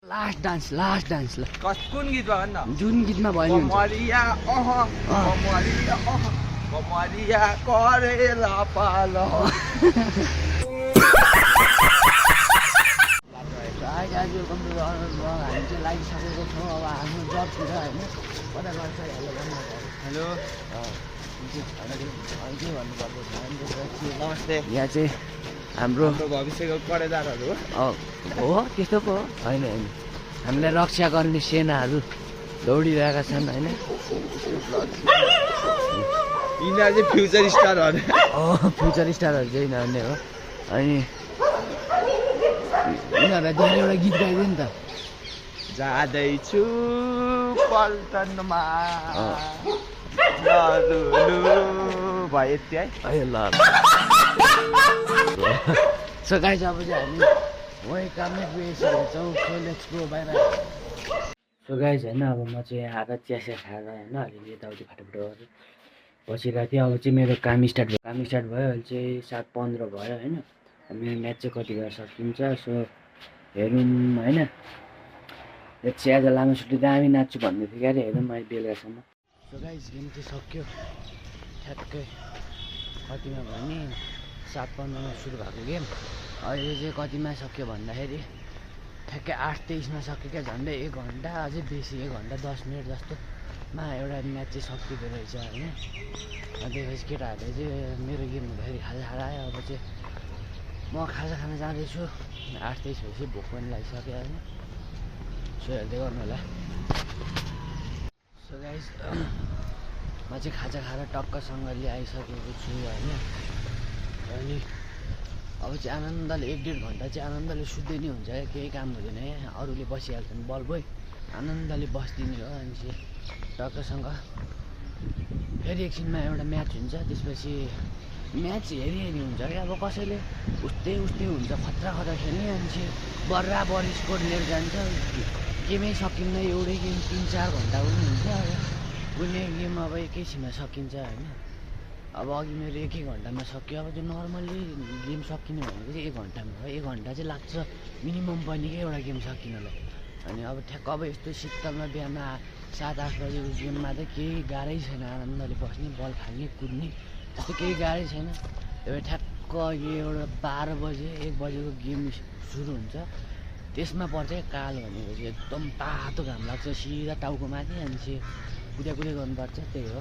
last dance ल कुन गीतमा भन् न जुन गीतमा भयो नि हुन्छ कमरिया कमरिया करेला पालो आज कम्प्युटर हामी चाहिँ लागिसकेको छौँ अब हाम्रो जबतिर होइन कता गर्छ हेलो के भन्नुपर्छ नमस्ते यहाँ चाहिँ हाम्रो भविष्यको करेदारहरू हो त्यस्तो पो होइन होइन हामीलाई रक्षा गर्ने सेनाहरू दौडिरहेका छन् होइन यिनीहरू चाहिँ फ्युचर स्टारहरू फ्युचर स्टारहरू चाहिँ यिनीहरूले हो अनि यिनीहरूलाई धेरै एउटा गीत गाइदियो नि त जाँदैछु पल्टनमा भयो यति है ल सो गाइस अब चाहिँ हामी वही कामै गइसकेको छौँ so let's go bye bye so guys होइन अब म चाहिँ आएर चियासिया खाएर होइन अलिअलि यताउति फाटाफुट गरेर बसिरहेको थिएँ अब चाहिँ मेरो काम स्टार्ट भयो अहिले चाहिँ 7:15 भयो होइन मेरो म्याच चाहिँ कति बेला सकिन्छ सो हेरौँ होइन चाहिँ आज लामो छुट्टी दामी नाच्छु भन्दै थियो क्या अरे हेरौँ अहिले बेलुकासम्म सो गाइस गेम चाहिँ सक्यो ठ्याक्कै कतिमा भयो नि 7:15 सुरु भएको गेम अहिले चाहिँ कतिमा सक्यो भन्दाखेरि ठ्याक्कै 8:23 सक्यो क्या झन्डै 1 घन्टा अझै बेसी 1 घन्टा 10 मिनट जस्तोमा एउटा म्याच चाहिँ सकिँदो रहेछ होइन अनि त्यसपछि केटाहरूले चाहिँ मेरो गेम हुँदाखेरि खाजा खाएर आयो अब चाहिँ म खाजा खान जाँदैछु 8:23 भएपछि भोक पनि लागिसक्यो होइन सो हेर्दै गर्नु होला सो गाइस म चाहिँ खाजा खाएर टक्कसँगले आइसकेको छु होइन अनि अब चाहिँ आनन्दले 1-1.5 घन्टा चाहिँ आनन्दले सुत्दै नै हुन्छ क्या केही काम हुँदैन है अरूले बसिहाल्छन् बल बोइ आनन्दले बस्दिने हो अनि चाहिँ टक्कसँग फेरि एकछिनमा एउटा म्याच हुन्छ त्यसपछि म्याच हेरी हुन्छ क्या अब कसैले उस्तै हुन्छ खतरा खेल्ने अनि चाहिँ बराबरी स्कोर लिएर जान्छ गेमै सकिन्न एउटै गेम 3-4 घन्टा पनि हुन्छ अब कुनै गेम अब एकैछिनमा सकिन्छ होइन अब अघि मेरो 1 घन्टामा सक्यो अब त्यो नर्मल्ली गेम सकिने भनेको चाहिँ 1 घन्टामा हो 1 घन्टा चाहिँ लाग्छ मिनिमम पनि क्या एउटा गेम सकिनलाई अनि अब ठ्याक्क अब यस्तो शीतलमा बिहान 7-8 बजेको गेममा त केही गाह्रै छैन आनन्दले बस्ने बल फाल्ने कुद्ने त्यस्तो केही गाह्रै छैन त्यो ठ्याक्क अघि एउटा 12 बजे 1 बजेको गेम सुरु हुन्छ त्यसमा पर्छ काल भनेको चाहिँ एकदम तातो घाम लाग्छ सिधा टाउको माथि अनि चाहिँ कुद्या गर्नुपर्छ त्यही हो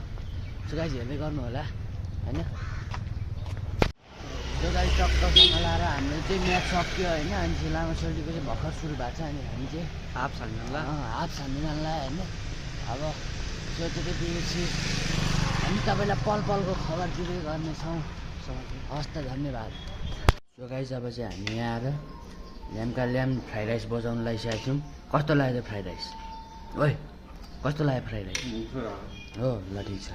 सो गाइस हेर्दै गर्नु होला होइन त्यो गाडी टक्कसँग लाएर हाम्रो चाहिँ म्याच सक्यो होइन अनि चाहिँ लामो सोल्टीको चाहिँ भर्खर सुरु भएको छ अनि हामी चाहिँ हाफ छान्नुला हाफ छान्नु जानला होइन अब सोचेपछि हामी तपाईँलाई पलको खबर दिँदै गर्नेछौँ हस् त धन्यवाद सो गाइस अब चाहिँ हामी यहाँ आएर ल्याम फ्राइड राइस बजाउनु लागिसकेको छौँ कस्तो लाग्यो फ्राइड राइस ओइ कस्तो लाग्यो फ्राइड राइस हो ल ठिक छ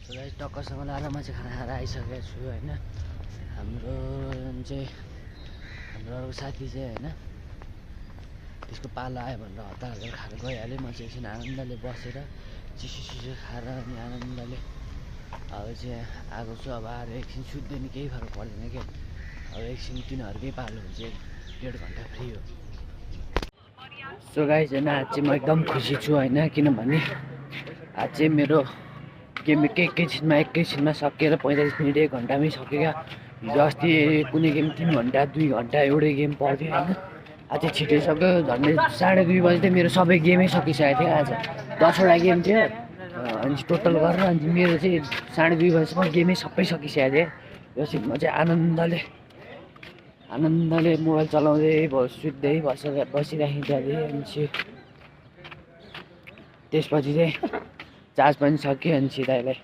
सो गाइस टक्कसँग लाएर म चाहिँ खाना खाएर आइसकेको छु होइन हाम्रो अर्को साथी चाहिँ होइन त्यसको पालो आयो भनेर हतार खाएर गइहाल्यो म चाहिँ एकछिन आनन्दले बसेर चिसो खाएर अनि आनन्दले अब चाहिँ आएको छु अब आएर एकछिन सुत्दैन केही फरक पर्दैन क्या अब एकछिन तिनीहरूकै पालो हुन्छ 1.5 घन्टा फ्री हो सो गाइस होइन आज चाहिँ म एकदम खुसी छु होइन किनभने आज चाहिँ मेरो गेम एकैछिनमा सकिएर 45 मिनट 1 घन्टामै सक्यो क्या हिजो अस्ति कुनै गेम 3 घन्टा 2 घन्टा एउटै गेम पर्थ्यो होइन आज चाहिँ छिटै सक्यो झन्डै 2:30 बजी चाहिँ मेरो सबै गेमै सकिसकेको थियो आज 10वटा गेम थियो अनि टोटल गरेर अनि मेरो चाहिँ 2:30 बजीसम्म गेमै सबै सकिसकेको थियो त्यसपछि म चाहिँ आनन्दले मोबाइल चलाउँदै सुत्दै बसिराखेको थिएँ अनि चाहिँ त्यसपछि चाहिँ चार्ज पनि सक्यो अनि चाहिँ दाइलाई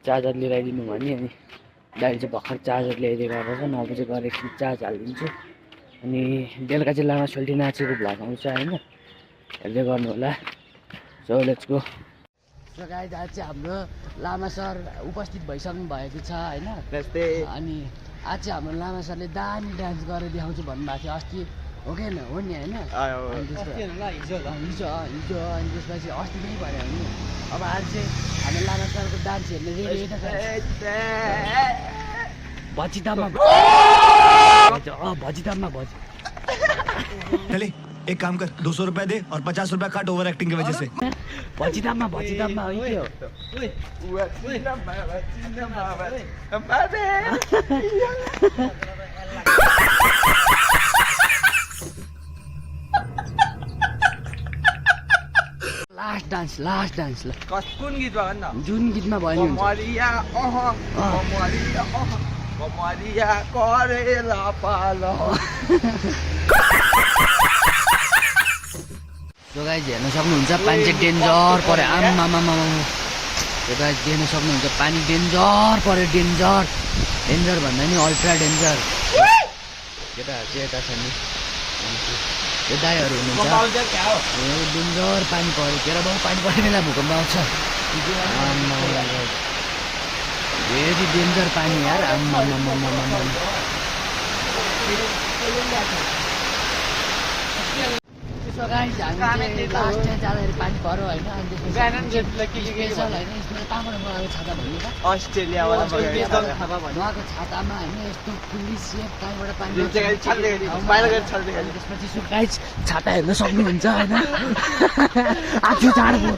चार्जर लिएर आइदिनु भने अनि दाइले चाहिँ भर्खर चार्जर ल्याइदिएको रहेछ नभए चाहिँ गएर एकछिन चार्ज हालिदिन्छु अनि बेलुका चाहिँ लामा सोल्टी नाचेको भ्लग आउँछ होइन हेर्दै गर्नु होला so let's go so guys आज चाहिँ हाम्रो लामा सर उपस्थित भइसक्नु भएको छ होइन त्यस्तै अनि आज चाहिँ हाम्रो लामा सरले दामी डान्स गरेर देखाउँछु भन्नुभएको थियो अस्ति हो कि हो नि होइन हिजो अनि त्यसपछि अस्ति पनि भयो नि अब आज चाहिँ हाम्रो लामा सरको डान्स हेर्ने रेडी भजितामा भजी चले एक काम कर 200 रुपया दे और 50 रुपया काट ओवर एक्टिंग की वजह से भजिदाममा हो के हो लास्ट डान्स ल कुन गीत भयो भन्न जुन गीतमा भयो नि हुन्छ कमरिया कमरिया करेला पालो यो गाइज हेर्न सक्नुहुन्छ पानी चाहिँ डेन्जर पऱ्यो आम्मामामा यो गाइज देख्न सक्नुहुन्छ पानी डेन्जर पऱ्यो डेन्जर भन्दा नि अल्ट्रा डेन्जर केटाहरू चाहिँ यता छ नि यो दाईहरू हुनुहुन्छ ए डेन्जर पानी पऱ्यो केरा बाउ पानी पर्ने बेला भूकम्प आउँछ भेरी डेन्जर पानी यार आम्मामामा त्यसो गाइज हामी चाहिँ लास्ट चाहिँ जाँदाखेरि पानी पऱ्यो होइन अनि त्यसपछि स्पेसल होइन यसमा कहाँबाट मगाएको छाता भन्नु त अस्ट्रेलियाबाट उहाँको छातामा होइन यस्तो फुल्ली सेप कहाँबाट पानी त्यसपछि सो गाइज छाता हेर्न सक्नुहुन्छ होइन आजु चाँडो